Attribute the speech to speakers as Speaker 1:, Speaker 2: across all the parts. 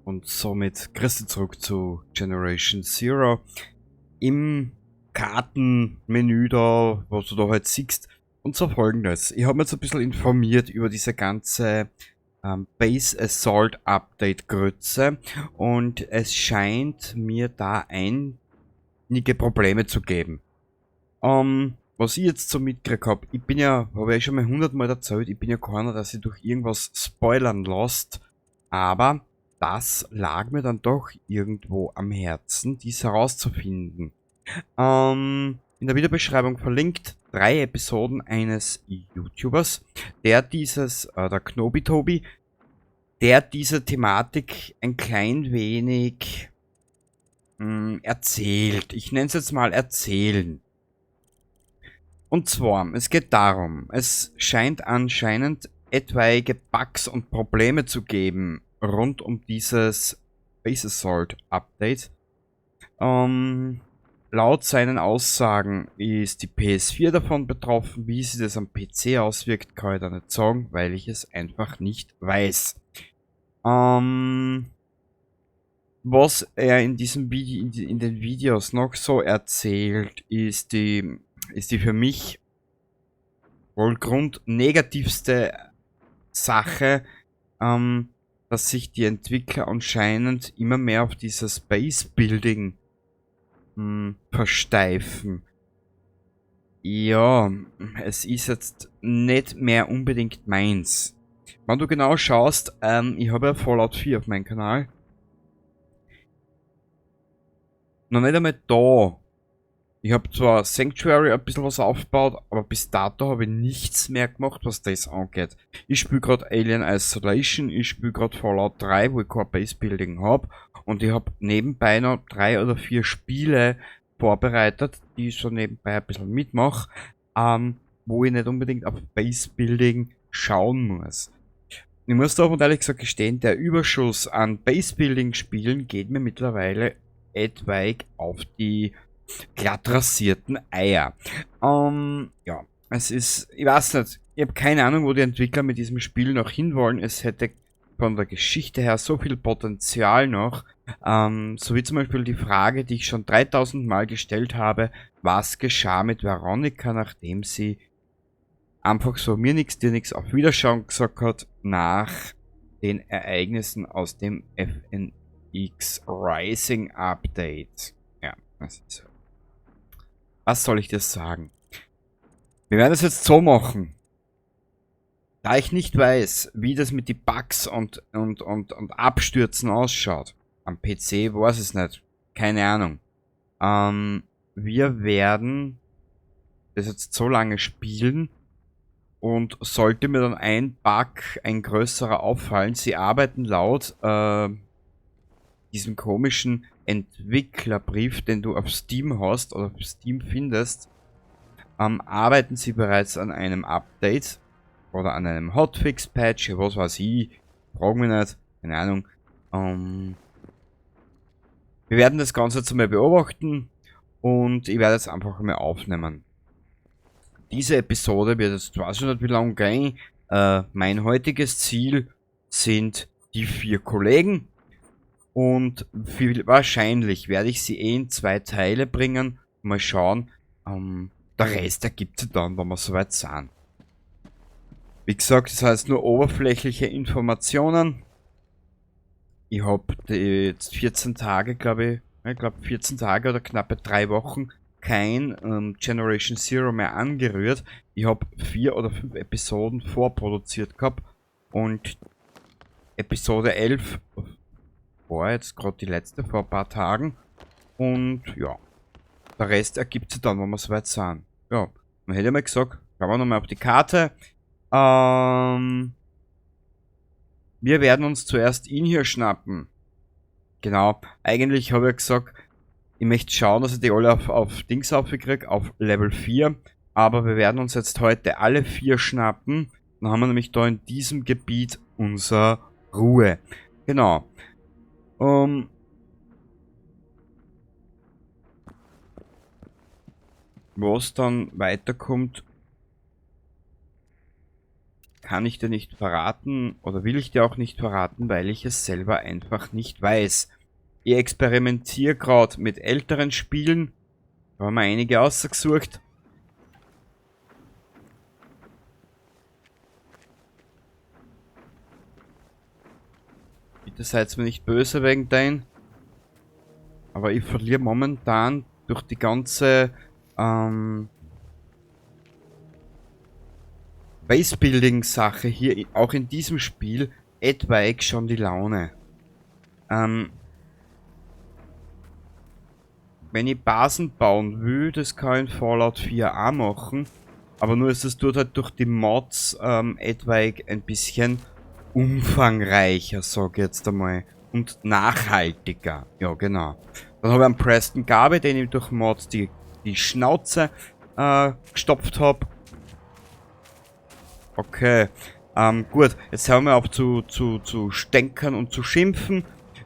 Speaker 1: Und somit grüß zurück zu Generation Zero. Im Kartenmenü da, was du da halt siehst. Und zwar Folgendes. Ich habe mich jetzt ein bisschen informiert über diese ganze Base Assault Update Grütze und es scheint mir da einige Probleme zu geben. Was ich jetzt so mitgekriegt habe, ich bin ja, habe ich schon mal 100-mal erzählt, ich bin ja keiner, der sich durch irgendwas spoilern lässt, aber das lag mir dann doch irgendwo am Herzen, dies herauszufinden. In der Videobeschreibung verlinkt 3 Episoden eines YouTubers, der dieses, der Knobitobi, der diese Thematik ein klein wenig erzählt. Ich nenne es jetzt mal erzählen. Und zwar, es geht darum, es scheint anscheinend etwaige Bugs und Probleme zu geben rund um dieses Base Assault Update. Laut seinen Aussagen ist die PS4 davon betroffen. Wie sich das am PC auswirkt, kann ich da nicht sagen, weil ich es einfach nicht weiß. Was er in diesem Video, in den Videos noch so erzählt, ist die für mich wohl grundnegativste Sache, dass sich die Entwickler anscheinend immer mehr auf dieses Base Building versteifen. Ja, es ist jetzt nicht mehr unbedingt meins. Wenn du genau schaust, ich habe ja Fallout 4 auf meinem Kanal. Noch nicht einmal da. Ich habe zwar Sanctuary ein bisschen was aufgebaut, aber bis dato habe ich nichts mehr gemacht, was das angeht. Ich spiele grad Alien Isolation, ich spiele grad Fallout 3, wo ich kein Base Building hab. Und ich hab nebenbei noch 3 oder 4 Spiele vorbereitet, die ich so nebenbei ein bisschen mitmache, wo ich nicht unbedingt auf Base Building schauen muss. Ich muss da auch ehrlich gesagt gestehen, der Überschuss an Base Building Spielen geht mir mittlerweile etwaig auf die glatt rasierten Eier. Ja, es ist, ich weiß nicht, ich hab keine Ahnung, wo die Entwickler mit diesem Spiel noch hinwollen. Es hätte von der Geschichte her so viel Potenzial noch, so wie zum Beispiel die Frage, die ich schon 3000 Mal gestellt habe, was geschah mit Veronica, nachdem sie einfach so mir nix, dir nix, auf Wiederschauen gesagt hat, nach den Ereignissen aus dem FNX Rising Update. Ja, das ist so. Was soll ich dir sagen? Wir werden es jetzt so machen. Da ich nicht weiß, wie das mit den Bugs und Abstürzen ausschaut, am PC weiß ich es nicht. Keine Ahnung. Wir werden das jetzt so lange spielen und sollte mir dann ein Bug, ein größerer auffallen, sie arbeiten laut diesem komischen Entwicklerbrief, den du auf Steam hast oder auf Steam findest, arbeiten sie bereits an einem Update oder an einem Hotfix-Patch, was weiß ich, frag mich nicht, keine Ahnung. Wir werden das Ganze jetzt einmal beobachten und ich werde es einfach mal aufnehmen. Diese Episode wird jetzt, weiß ich nicht wie lange gehen. Mein heutiges Ziel sind die 4 Kollegen. Und viel, wahrscheinlich werde ich sie eh in 2 Teile bringen. Mal schauen. Der Rest ergibt sich dann, wenn wir soweit sind. Wie gesagt, das heißt nur oberflächliche Informationen. Ich hab die jetzt 14 Tage, glaub ich, ich glaub 14 Tage oder knappe 3 Wochen kein Generation Zero mehr angerührt. Ich hab 4 oder 5 Episoden vorproduziert gehabt und Episode 11 war jetzt grad die letzte vor ein paar Tagen. Und ja, der Rest ergibt sich dann, wenn wir soweit sind. Ja, man hätte ja mal gesagt, schauen wir nochmal auf die Karte. Wir werden uns zuerst ihn hier schnappen. Genau, eigentlich habe ich gesagt, ich möchte schauen, dass ich die alle auf Dings aufkriege, auf Level 4. Aber wir werden uns jetzt heute alle 4 schnappen. Dann haben wir nämlich da in diesem Gebiet unsere Ruhe. Genau. Was dann weiterkommt, kann ich dir nicht verraten oder will ich dir auch nicht verraten, weil ich es selber einfach nicht weiß. Ich experimentiere gerade mit älteren Spielen. Da haben wir einige ausgesucht. Bitte seid mir nicht böse wegen dein. Aber ich verliere momentan durch die ganze Base-Building-Sache hier, auch in diesem Spiel, etwaig schon die Laune. Wenn ich Basen bauen will, das kann ich in Fallout 4 auch machen. Aber nur ist es dort halt durch die Mods etwaig ein bisschen umfangreicher, sag ich jetzt einmal. Und nachhaltiger. Ja, genau. Dann habe ich einen Preston Garvey, den ich durch Mods die Schnauze gestopft hab. Okay. Gut, jetzt hören wir auf zu stänkern und zu schimpfen.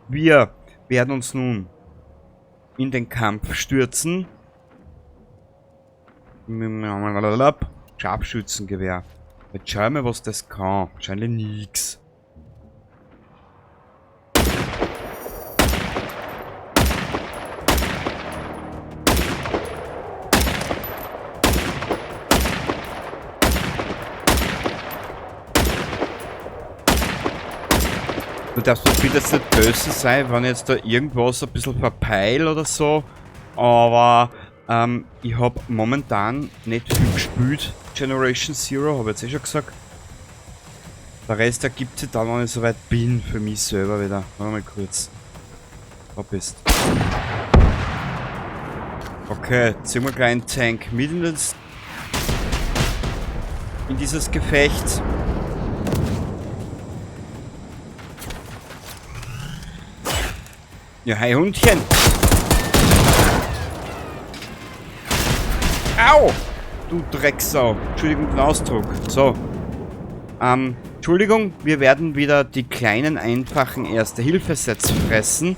Speaker 1: Wir werden uns nun in den Kampf stürzen. Scharfschützengewehr. Jetzt schauen wir, was das kann. Wahrscheinlich nix. Du darfst doch bitte jetzt nicht böse sein, wenn ich jetzt da irgendwas ein bisschen verpeil oder so. Aber ich hab momentan nicht viel gespielt. Generation Zero, hab ich jetzt eh schon gesagt. Der Rest ergibt sich dann, wenn ich soweit bin, für mich selber wieder. Warte mal kurz. Da bist. Okay, ziehen wir gleich einen Tank mit in dieses Gefecht. Ja, hi Hundchen! Au! Du Drecksau! Entschuldigung den Ausdruck. So. Entschuldigung, wir werden wieder die kleinen, einfachen Erste-Hilfe-Sets fressen.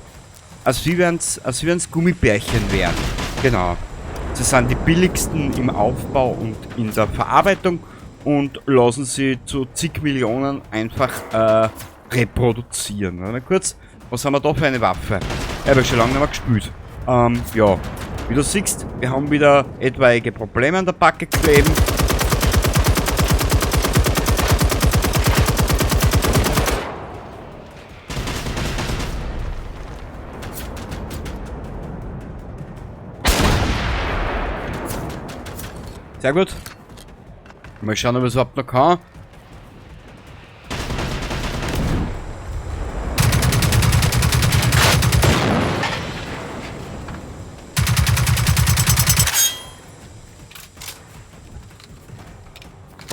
Speaker 1: Als wie wenn's Gummibärchen wären. Genau. Sie sind die billigsten im Aufbau und in der Verarbeitung und lassen sie zu zig Millionen einfach reproduzieren. Warte mal kurz. Was haben wir da für eine Waffe? Ich habe schon lange nicht mehr gespielt. Ja. Wie du siehst, wir haben wieder etwaige Probleme an der Backe kleben. Sehr gut. Mal schauen, ob ich es überhaupt noch kann.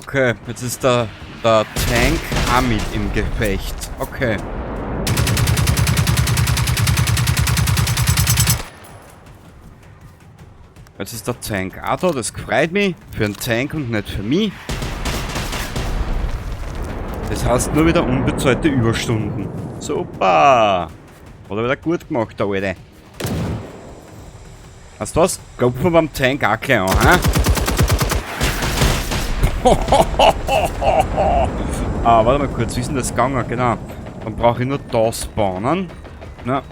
Speaker 1: Okay, jetzt ist der Tank auch mit im Gefecht. Okay. Jetzt ist der Tank auch da, das freut mich. Für einen Tank und nicht für mich. Das heißt nur wieder unbezahlte Überstunden. Super! Hat er wieder gut gemacht, der Alte. Weißt du was? Klopfen wir beim Tank auch gleich an, hä? Ah, warte mal kurz, wie ist denn das gegangen? Genau. Dann brauche ich nur da spawnen. Na.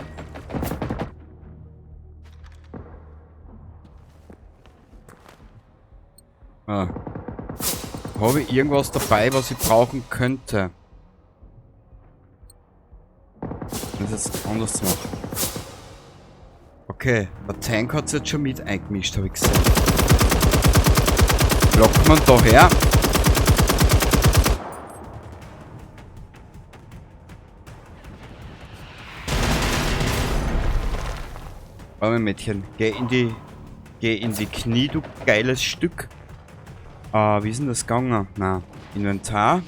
Speaker 1: Ah. Habe ich irgendwas dabei, was ich brauchen könnte? Das ist jetzt anders zu machen. Okay, der Tank hat sich jetzt schon mit eingemischt, habe ich gesehen. Lockt man da her? Warte mal, Mädchen, geh in die Knie, du geiles Stück. Wie ist denn das gegangen? Na, Inventar.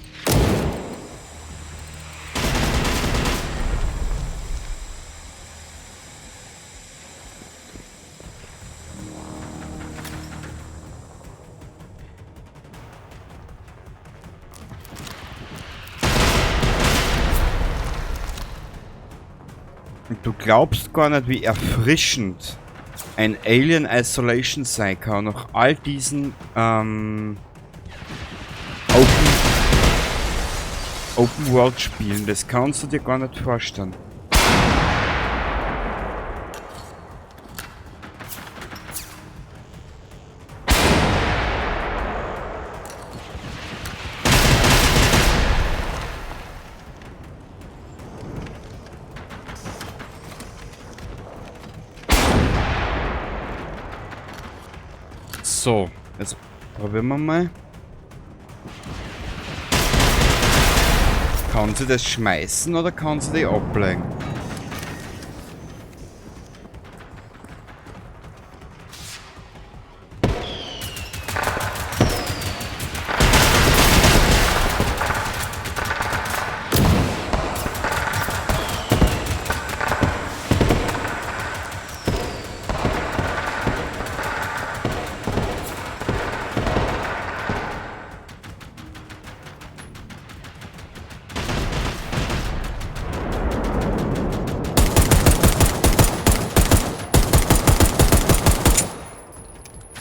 Speaker 1: Und du glaubst gar nicht, wie erfrischend ein Alien Isolation sein kann, nach all diesen Open Open World Spielen. Das kannst du dir gar nicht vorstellen. So, jetzt probieren wir mal. Kann sie das schmeißen oder kann sie die ablegen?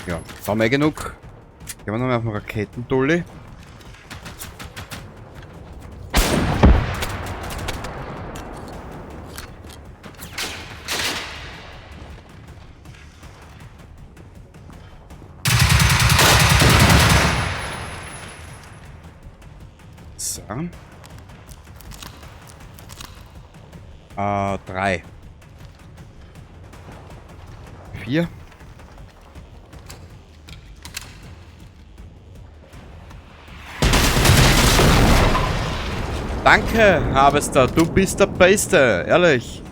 Speaker 1: Ja, haben wir genug. Gehen wir nochmal auf den Raketendolly. So. 3. 4. Danke, Harvester, du bist der Beste, ehrlich.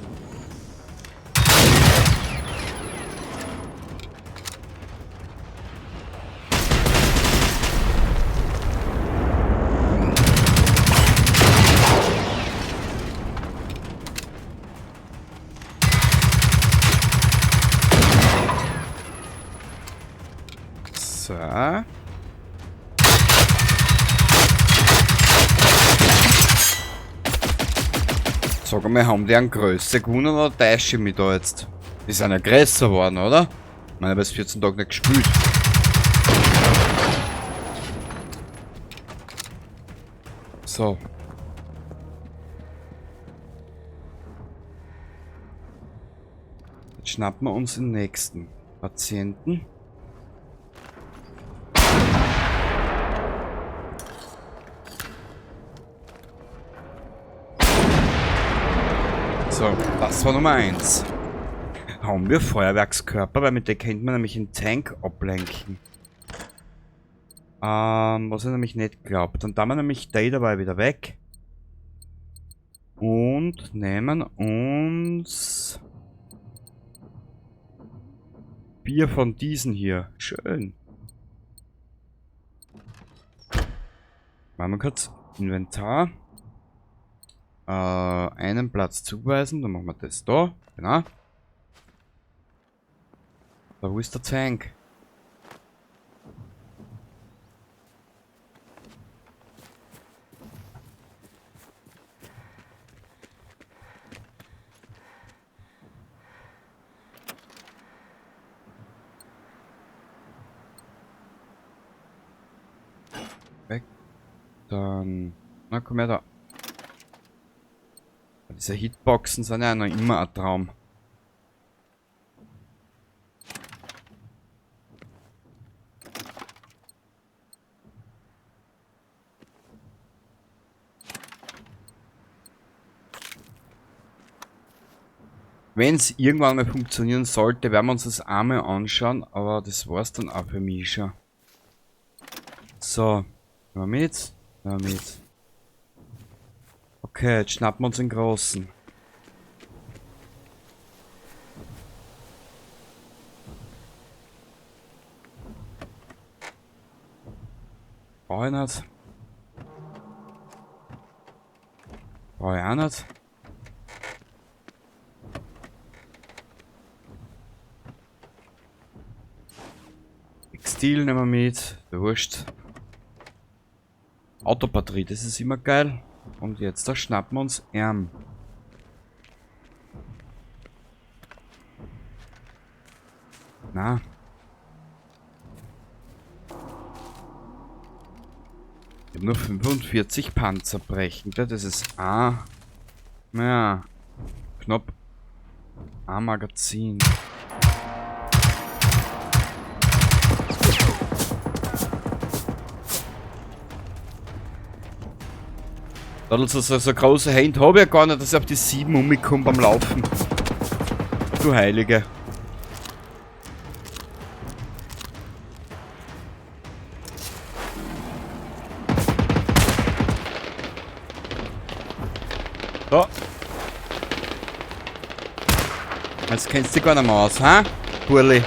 Speaker 1: So. Sag mal, haben die an Größe gewonnen oder täusche ich mich da jetzt? Die sind ja größer geworden, oder? Ich meine, ich habe jetzt 14 Tage nicht gespielt. So. Jetzt schnappen wir uns den nächsten Patienten. So, das war Nummer 1. Haben wir Feuerwerkskörper, weil mit der könnte man nämlich einen Tank ablenken. Was ich nämlich nicht glaub. Dann tun wir nämlich die dabei wieder weg. Und nehmen uns 4 von diesen hier. Schön. Machen wir kurz Inventar. Einen Platz zuweisen, dann machen wir das da. Genau. Da, wo ist der Tank? Weg. Dann. Na, komm her da. Diese Hitboxen sind ja noch immer ein Traum. Wenn's irgendwann mal funktionieren sollte, werden wir uns das einmal anschauen, aber das war's dann auch für mich schon. So, nehmen wir mit, nehmen wir mit. Okay, jetzt schnappen wir uns den Großen. Brauche ich nicht. Brauche ich auch nicht. Textil nehmen wir mit. Der Wurscht. Autobatterie, das ist immer geil. Und jetzt, da schnappen wir uns Arm. Na. Habe nur 45 Panzerbrechende, das ist A. Naja, knapp ein Magazin. Also so große Hände habe ich ja gar nicht, dass ich auf die 7 umkomme beim Laufen. Du Heilige. So. Jetzt kennst du dich gar nicht mehr aus, hä? Burli.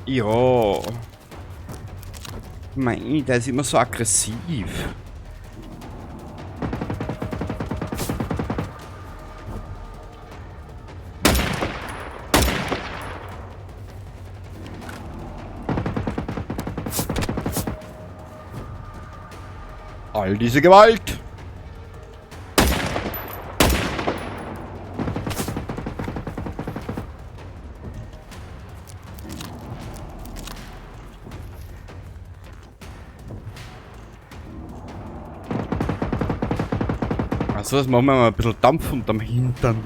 Speaker 1: Ja. Mei, der ist immer so aggressiv. All diese Gewalt! Also, das machen wir mal ein bisschen Dampf unterm Hintern.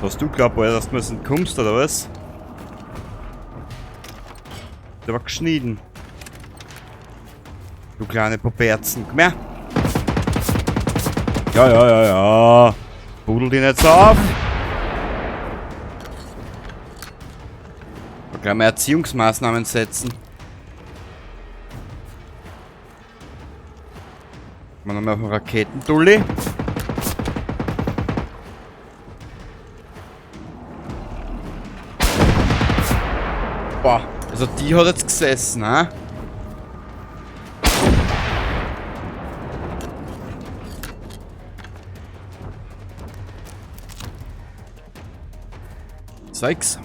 Speaker 1: Was du glaubst, dass du mir kommst, oder was? Der war geschnitten. Du kleine Poperzen. Komm her. Ja, ja, ja, ja. Pudel dich nicht so auf. Da gleich mal Erziehungsmaßnahmen setzen. Mal nochmal auf den Raketendulli. Boah, also die hat jetzt gesessen, ne? Sechs.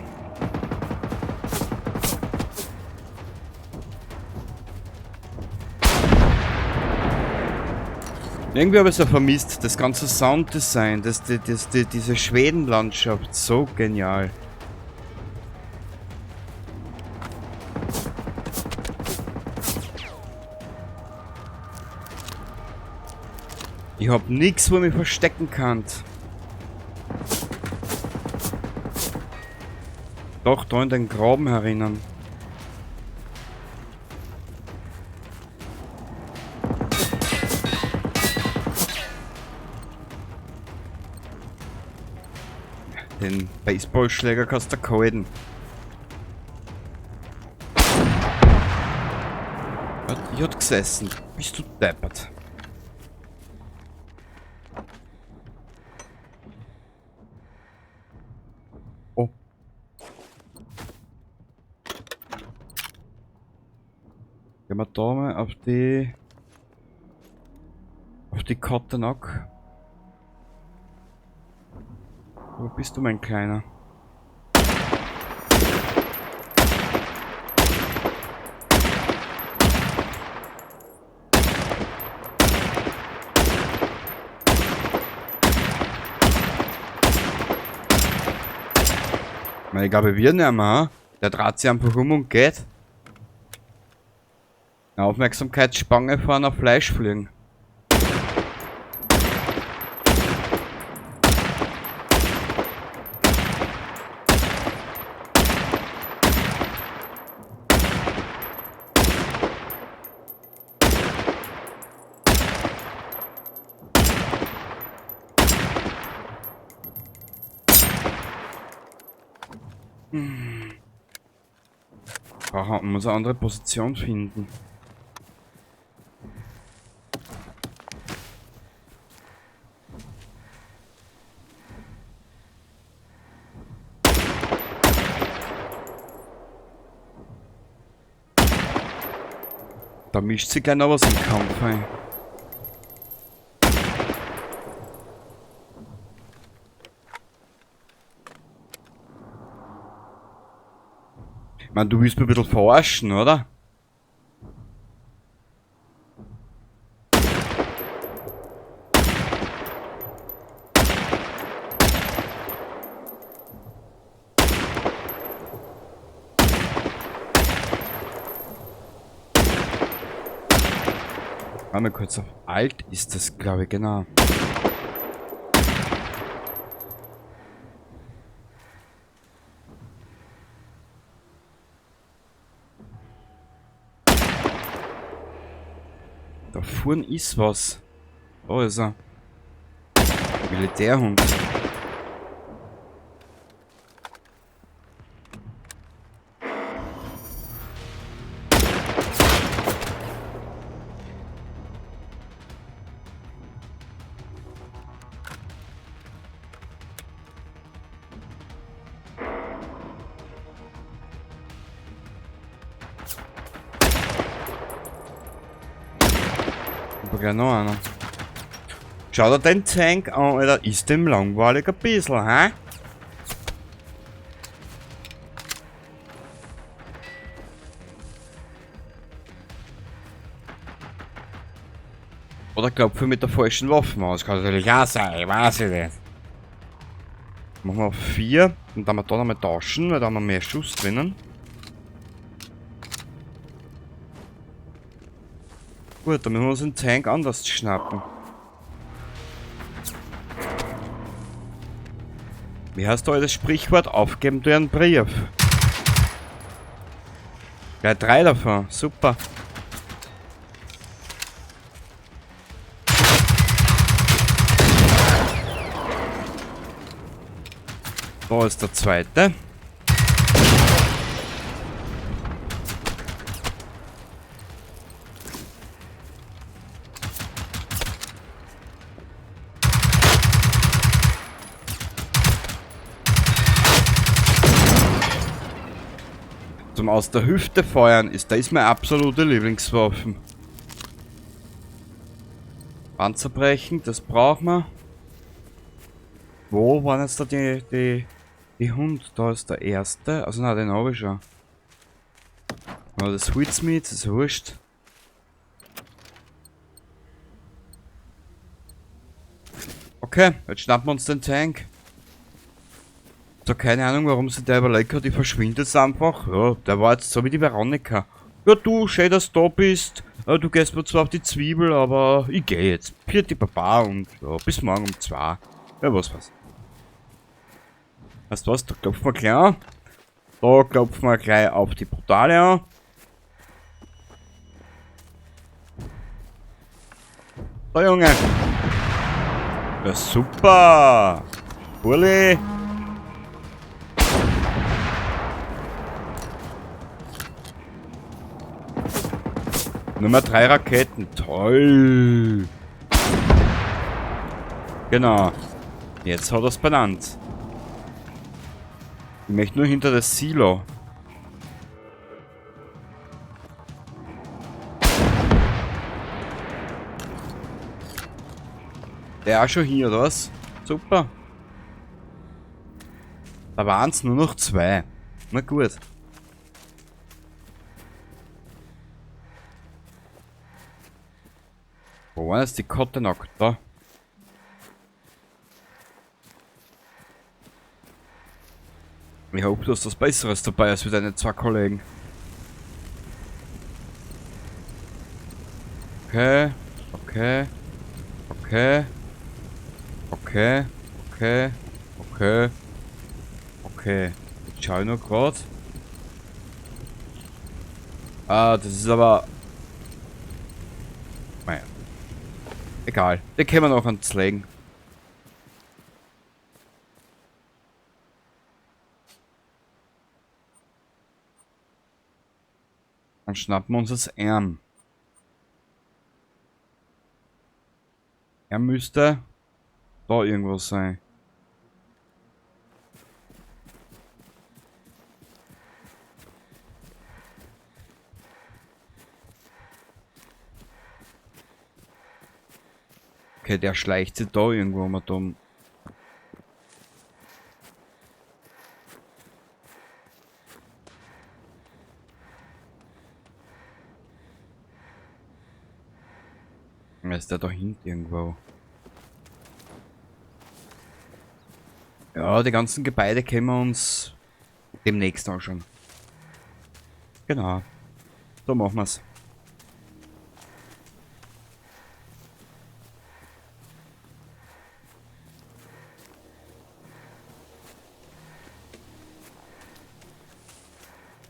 Speaker 1: Irgendwie habe ich es ja vermisst, das ganze Sounddesign, diese Schwedenlandschaft, so genial. Ich hab nix, wo ich mich verstecken kann. Doch, da in den Graben herinnen. Den Baseballschläger kannst du halten. Ich hab gesessen. Bist du deppert? Oh. Gehen wir da mal auf die Kottenack. Wo bist du, mein Kleiner? Ich glaube, wir nehmen, ha? Der dreht sich einfach um und geht. Eine Aufmerksamkeitsspange vor einer Fleischfliegen. Aha, man muss eine andere Position finden. Da mischt sich gleich noch was im Kampf ein. Ich meine, du willst mich ein bisschen verarschen, oder? Warte mal kurz auf Alt ist das, glaube ich, genau. Da vorne ist was. Da ist er. Militärhund. Aber gleich noch einer. Schau dir den Tank an, Alter. Ist dem langweilig ein bisschen, hä? Oder klopfe mit der falschen Waffe aus. Kann natürlich auch sein, weiß ich nicht. Machen wir auf 4 und dann wir da nochmal tauschen, weil da haben wir mehr Schuss drinnen. Gut, dann müssen wir uns den Tank anders schnappen. Wie heißt da das Sprichwort? Aufgeben durch einen Brief. Gleich 3 davon. Super. Da ist der zweite. Zum aus der Hüfte feuern ist das meine absolute Lieblingswaffe. Panzer brechen, das brauchen wir. Wo waren jetzt da die Hund? Da ist der erste. Also nein, den hab ich schon. Aber das holt's mir jetzt, das ist wurscht. Okay, jetzt schnappen wir uns den Tank. So, keine Ahnung, warum sie der überlegt hat, die verschwindet jetzt einfach. Ja, der war jetzt so wie die Veronika. Ja, du, schön, dass du da bist. Du gehst mir zwar auf die Zwiebel, aber ich geh jetzt. Pirti Papa und ja, bis morgen um 2. Ja, was weiß. Weißt du was, da klopfen wir gleich an. Da klopfen wir gleich auf die Brutale an. So, Junge. Ja, super. Burli. Nummer 3 Raketen. Toll. Genau. Jetzt hat er's benannt. Ich möchte nur hinter das Silo. Der auch schon hier, oder was? Super. Da waren's nur noch 2. Na gut. Wo war jetzt die Kotte noch? Da. Ich hoffe, du hast was Besseres dabei als für deine 2 Kollegen. Okay, okay, okay, okay, okay, okay, okay. Jetzt schau ich noch grad. Ah, das ist aber... Naja. Egal, den können wir noch ans Legen. Dann schnappen wir uns das Arm. Er müsste da irgendwo sein. Okay, der schleicht sich da irgendwo mal dumm. Oder ist der da hinten irgendwo? Ja, die ganzen Gebäude können wir uns demnächst anschauen. Genau. So machen wir's.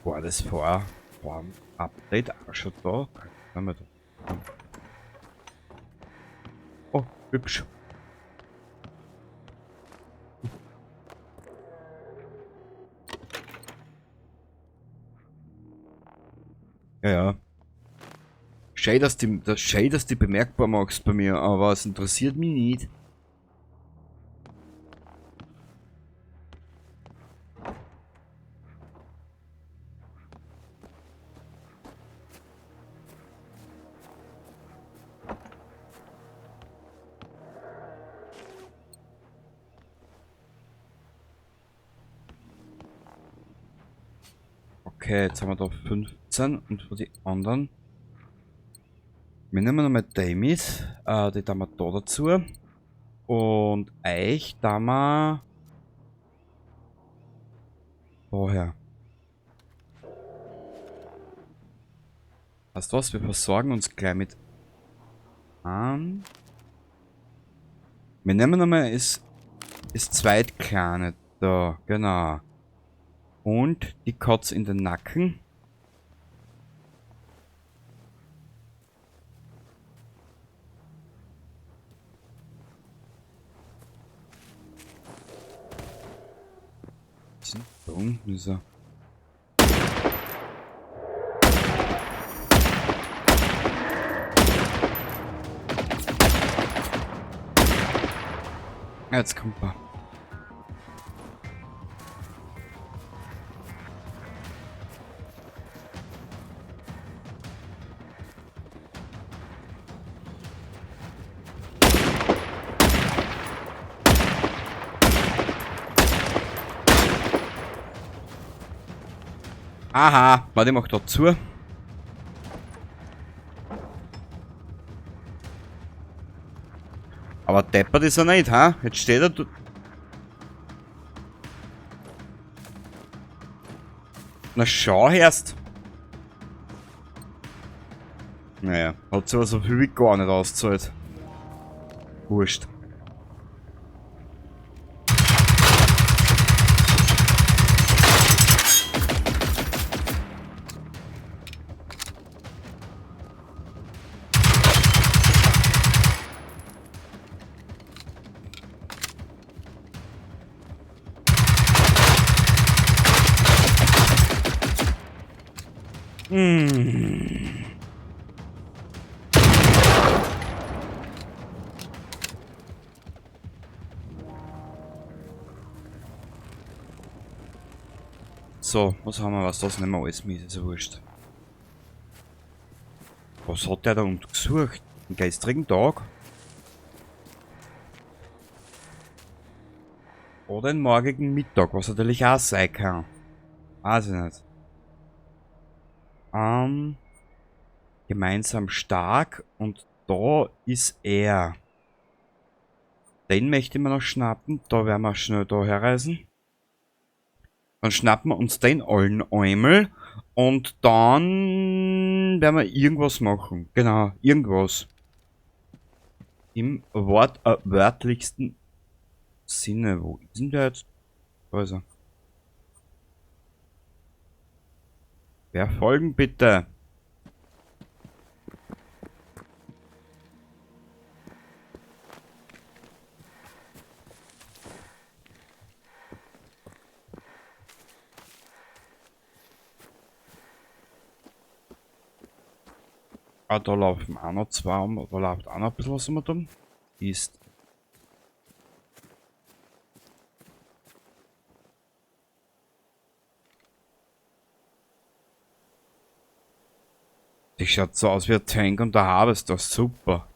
Speaker 1: War das vor dem Update auch schon da? Oh, hübsch. Ja, ja. Schön, dass die bemerkbar machst bei mir, aber es interessiert mich nicht. Okay, jetzt haben wir da 15 und für die anderen. Wir nehmen nochmal die mit, die tun wir da dazu. Und euch da wir daher. Weißt du was? Wir versorgen uns gleich mit an. Wir nehmen nochmal das zweitkleine da, genau. Und die Katze in den Nacken. Da unten ist er. Jetzt kommt er. Aha, warte, ich mach da zu. Aber deppert ist er nicht, ha? Jetzt steht er. Na schau erst. Naja, hat sich aber so viel wie gar nicht ausgezahlt. Wurscht. So, was haben wir? Was das nehmen wir alles mit, ist ja wurscht. Was hat der da unten gesucht? Den gestrigen Tag? Oder den morgigen Mittag, was natürlich auch sein kann. Weiß ich nicht. Gemeinsam stark und da ist er. Den möchte ich mir noch schnappen. Da werden wir schnell da herreisen. Dann schnappen wir uns den allen einmal und dann werden wir irgendwas machen. Genau, irgendwas. Im wörtlichsten Sinne. Wo ist denn der jetzt? Da ist er. Wer folgen bitte? Ah, da laufen auch noch zwei um, da läuft auch noch ein bisschen was um da. Ist. Die schaut so aus wie ein Tank und der Harvester, super.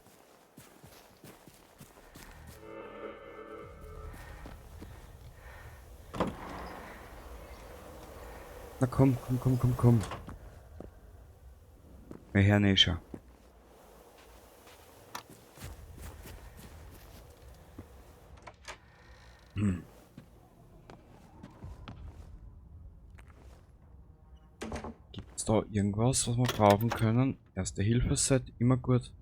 Speaker 1: Na komm, komm, komm, komm, komm. Wir hören eh schon. Hm. Gibt's da irgendwas, was wir brauchen können? Erste Hilfe-Set, immer gut.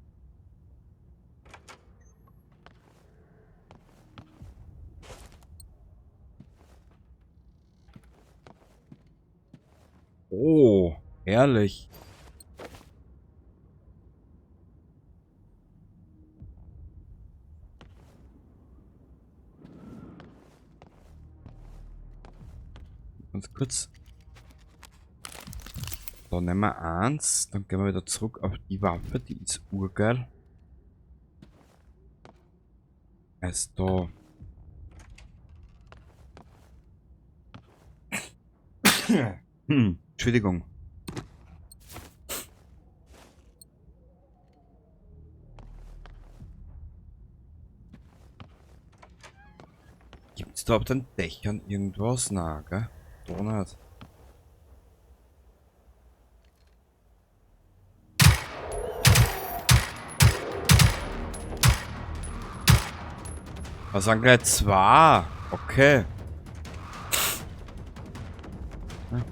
Speaker 1: Oh, herrlich. Ganz kurz. Da nehmen wir eins, dann gehen wir wieder zurück auf die Waffe, die ist urgeil. Erst da. Entschuldigung. Gibt's da auf den Dächern irgendwas? Na, gell? Da nicht. Was sind gleich zwei? Okay.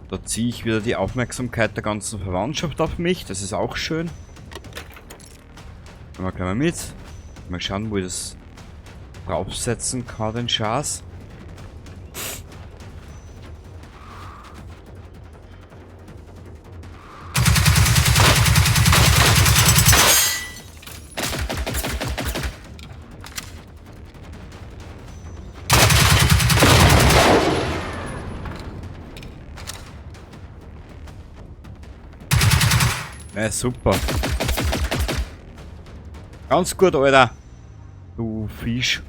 Speaker 1: Da ziehe ich wieder die Aufmerksamkeit der ganzen Verwandtschaft auf mich. Das ist auch schön. Nehmen wir gleich mal mit. Mal schauen, wo ich das draufsetzen kann, den Schatz. Ja, super. Ganz gut, Alter. Du Fisch.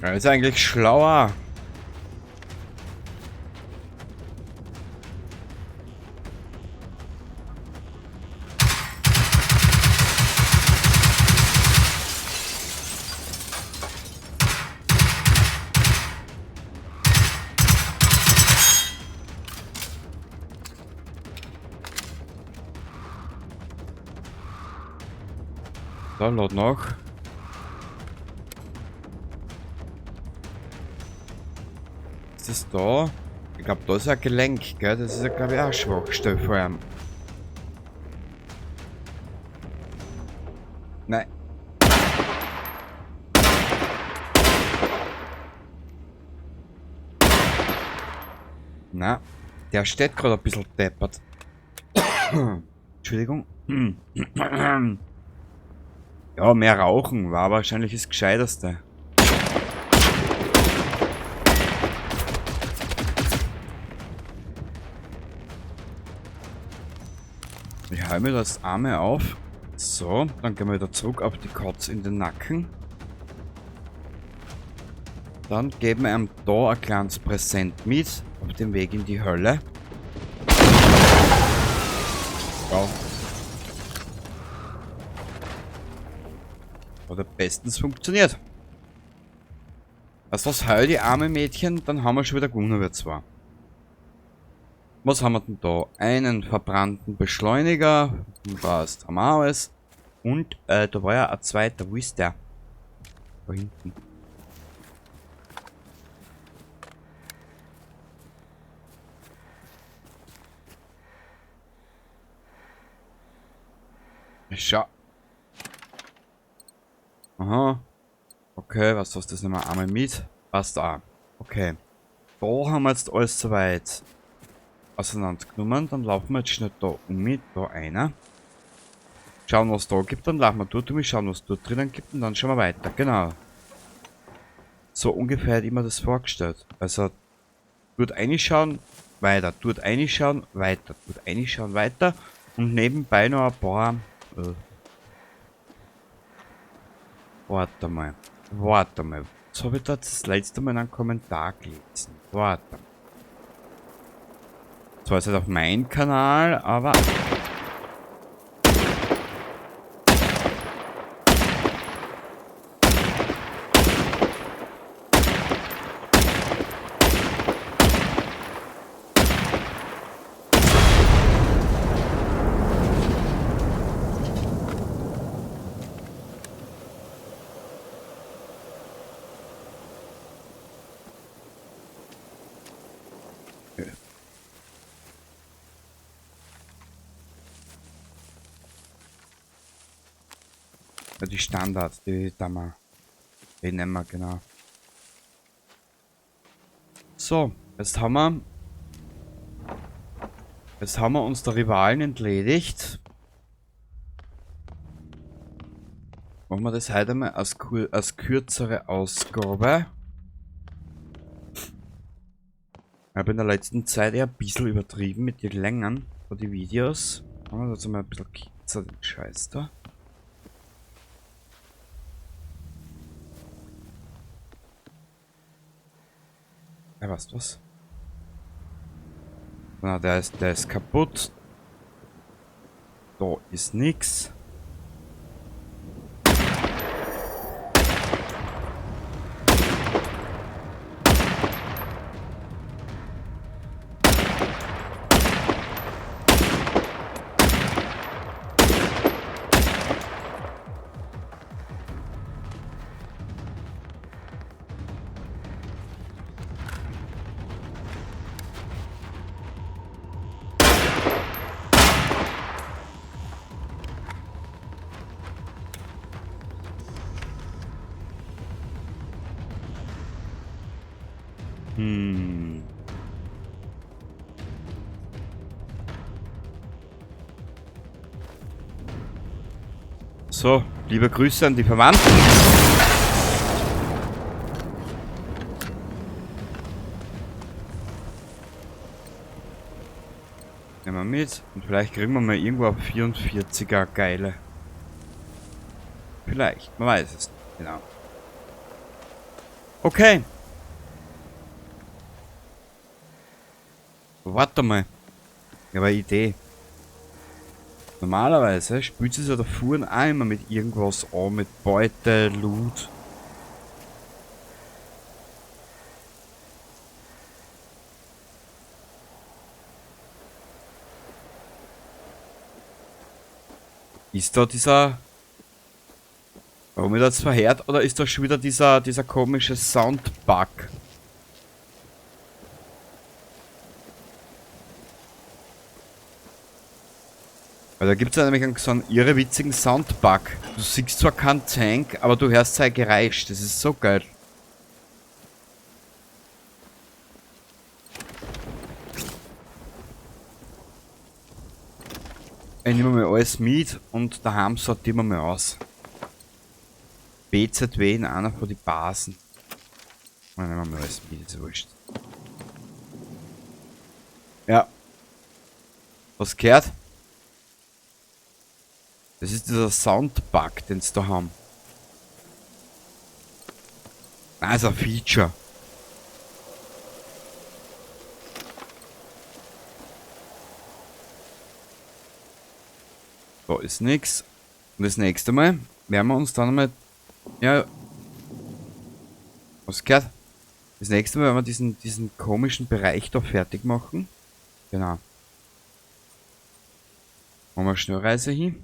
Speaker 1: Ja, ist eigentlich schlauer. Da, lad nach. Ist das da? Ich glaub, da ist ein Gelenk, gell? Das ist ja, glaub ich, auch eine Schwachstelle vor allem. Nein. Na, der steht gerade ein bisschen deppert. Entschuldigung. Ja, mehr rauchen war wahrscheinlich das Gescheiterste. Ich heile mir das Arme auf. So, dann gehen wir wieder zurück auf die Kotze in den Nacken. Dann geben wir ihm da ein kleines Präsent mit, auf dem Weg in die Hölle. Ja. Hat bestens funktioniert. Also was heul die arme Mädchen, dann haben wir schon wieder gewonnen, wir zwar. Was haben wir denn da? Einen verbrannten Beschleuniger. Passt, haben wir alles. Und da war ja ein zweiter. Wo ist der? Da hinten. Schau. Aha. Okay, was soll's, das nehmen wir einmal mit. Passt auch. Okay. Da haben wir jetzt alles soweit auseinandergenommen. Dann laufen wir jetzt schnell da um mit. Da einer. Schauen, was da gibt. Dann laufen wir dort um. Schauen, was dort drinnen gibt. Und dann schauen wir weiter. Genau. So ungefähr hat immer das vorgestellt. Also, dort reinschauen, weiter. Dort reinschauen, weiter. Dort reinschauen, weiter. Und nebenbei noch ein paar... Warte mal. Warte mal. Was hab ich da das letzte Mal in einem Kommentar gelesen? Warte mal. Zwar ist es auf meinem Kanal, aber... Die Standards, die da mal. Die nehmen wir, genau. So, jetzt haben wir. Jetzt haben wir uns der Rivalen entledigt. Machen wir das heute mal als kürzere Ausgabe. Ich habe in der letzten Zeit eher ein bisschen übertrieben mit den Längen von den Videos. Machen wir das mal ein bisschen kürzer, den Scheiß da. Ja, weißt du was? Na, der ist kaputt. Da ist nix. So, liebe Grüße an die Verwandten. Nehmen wir mit. Und vielleicht kriegen wir mal irgendwo auf 44er geile. Vielleicht, man weiß es nicht. Genau. Okay. Warte mal. Ich habe eine Idee. Normalerweise spült es ja da vorne auch immer mit irgendwas an, mit Beute, Loot. Ist da dieser... Warum ist das verheert? Oder ist da schon wieder dieser komische Soundbug? Weil da gibt es ja nämlich so einen irrewitzigen Soundbug. Du siehst zwar keinen Tank, aber du hörst sein Geräusch. Das ist so geil. Ich nehme mal alles mit und daheim sortieren wir mal aus. BZW in einer von den Basen. Ich nehme mal alles mit, ist wurscht. Ja. Was gehört? Das ist dieser Soundbug, den sie da haben. Nein, ist ein Feature. Da ist nix. Und das nächste Mal werden wir uns dann einmal... Ja... Was gehört? Das nächste Mal werden wir diesen komischen Bereich da fertig machen. Genau. Machen wir Schnellreise hin.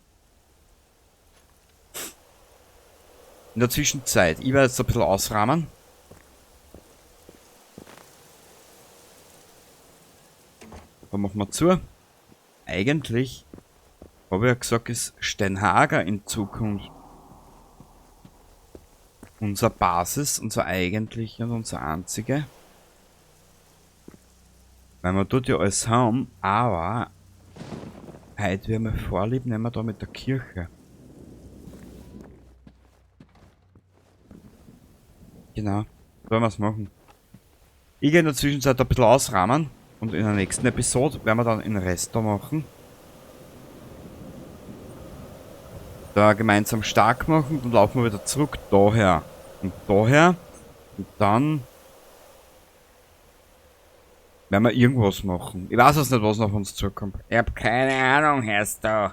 Speaker 1: In der Zwischenzeit, ich werde jetzt ein bisschen ausrahmen. Da machen wir zu. Eigentlich, habe ich ja gesagt, ist Steinhager in Zukunft unser Basis, unser eigentliche und unser einzige. Weil man tut ja alles haben, aber heute werden wir Vorlieb nehmen wir da mit der Kirche. Genau, wollen wir es machen. Ich gehe in der Zwischenzeit ein bisschen ausrahmen und in der nächsten Episode werden wir dann den Rest da machen. Da gemeinsam stark machen, dann laufen wir wieder zurück daher und daher und dann Werden wir irgendwas machen. Ich weiß jetzt nicht, was noch auf uns zukommt. Ich hab keine Ahnung, hörst du.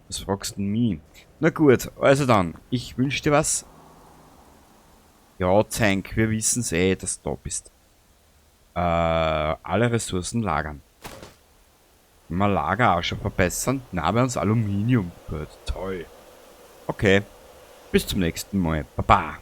Speaker 1: Was fragst du mich? Na gut, also dann, ich wünsche dir was. Ja, Zank, wir wissen's eh, dass du da bist. Alle Ressourcen lagern. Mal Lager auch schon verbessern. Na, wir uns Aluminium. Gut, toll. Okay. Bis zum nächsten Mal. Baba.